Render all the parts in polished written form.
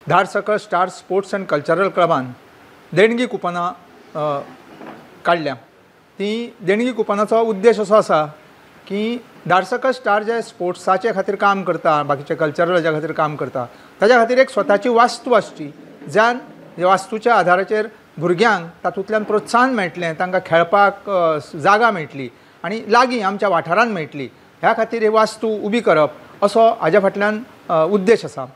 Dhadsakhal star sports and cultural क्लबान देणगी कुपनां काडल्या. ती देणगी कुपनाचो उद्देश असो आसा की धाडसकळ स्टार जे स्पोर्ट्साचे खातीर काम करता, बाकीचे कल्चरलाच्या खातीर काम करता, ताच्या खातीर एक स्वताची वास्तू आसची, ज्यान वास्तूच्या आधाराचेर भुरग्यांक तातूंतल्यान प्रोत्साहन मेळटलें, तांकां खेळपाक जागा मेळटली आनी लागीं आमच्या वाठारांत मेळटली. ह्या खातीर ही वास्तू उबी करप असो हाज्या फाटल्यान उद्देश आसा.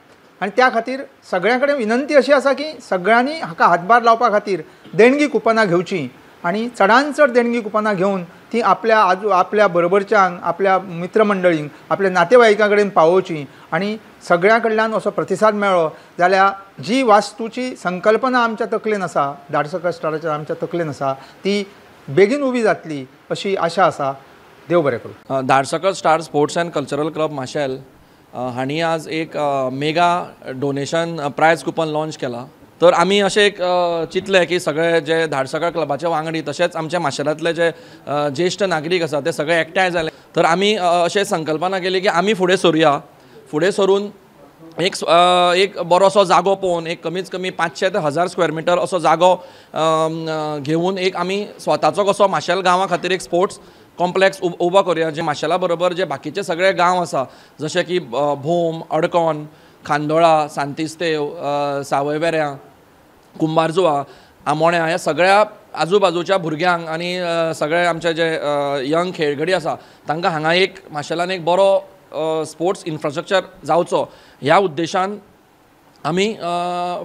आनी त्या खातीर सगळ्यां कडेन विनंती अशी आसा की सगळ्यांनी हाका हातभार लावपा खातीर देणगी कुपनां घेवची आनी चडान चड देणगी कुपनां घेवन ती आपल्या आपल्या बरोबरच्यांक, आपल्या मित्रमंडळींक, आपल्या नातेवाईकां कडेन पावोवची आनी सगळ्यां कडल्यान असो प्रतिसाद मेळ्ळो जाल्यार जी वास्तूची संकल्पना आमच्या तकलेन आसा, धाडसकळ स्टाराच्या आमच्या तकलेन आसा, ती बेगीन उबी जातली अशी आशा आसा. देव बरें करूं. Dhadsakhal star sports and cultural club Marcel हांणी आज एक mega donation prize coupon launch केला. तर आमी अशें एक चिंतलें की सगळे जे धाडसकळ क्लबाचे वांगडी तशेंच आमच्या माशेलांतले जे ज्येश्ठ नागरीक आसा ते सगळे एकठांय जाले. तर आमी अशें संकल्पना केली की आमी फुडें सरुया, फुडें सरून एक बरोसो जागो पळोवन एक कमीत कमी 500 ते 1000 स्क्वेअर मिटर असो जागो घेवन एक आमी स्वताचो कसो माशेल गांवा खातीर एक स्पोर्ट्स कॉम्प्लेक्स उबो करुया, जे माशेला बरोबर जे बाकीचे सगळे गांव आसा जशे की भोम, अडकोण, खांडोळा, सांतिस्तेव, सावयवेऱ्यां, कुंभारजुआ, आमोण्या ह्या सगळ्या आजूबाजूच्या भुरग्यांक आनी सगळे आमचे जे यंग खेळगडी आसा तांकां हांगा एक माशेलान एक बरो स्पोर्ट्स इन्फ्रास्ट्रक्चर जावचो ह्या उद्देशान आमी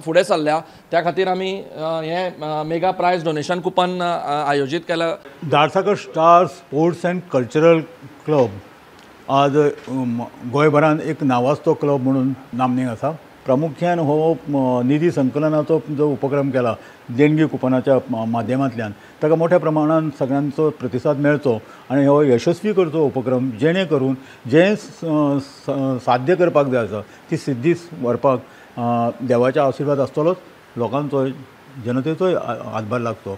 फुडें सरल्या. त्या खातीर आमी हें मेगा प्रायज डोनेशन कुपन आयोजीत केलां. Dhadsakhal star sports and cultural club आज गोंयभरान एक नावाजतो क्लब म्हणून नामनेक आसा. प्रामुख्यान हो निधी संकलनाचो जो उपक्रम केला देणगी कुपनाच्या माध्यमांतल्यान ताका मोठ्या प्रमाणान सगळ्यांचो प्रतिसाद मेळचो आनी हो यशस्वी करचो उपक्रम, जेणे करून जें साध्य करपाक जाय आसा ती सिद्धी व्हरपाक देवाचे आशिर्वाद आसतलोच, लोकांचो जनतेचोय हातभार लागचो.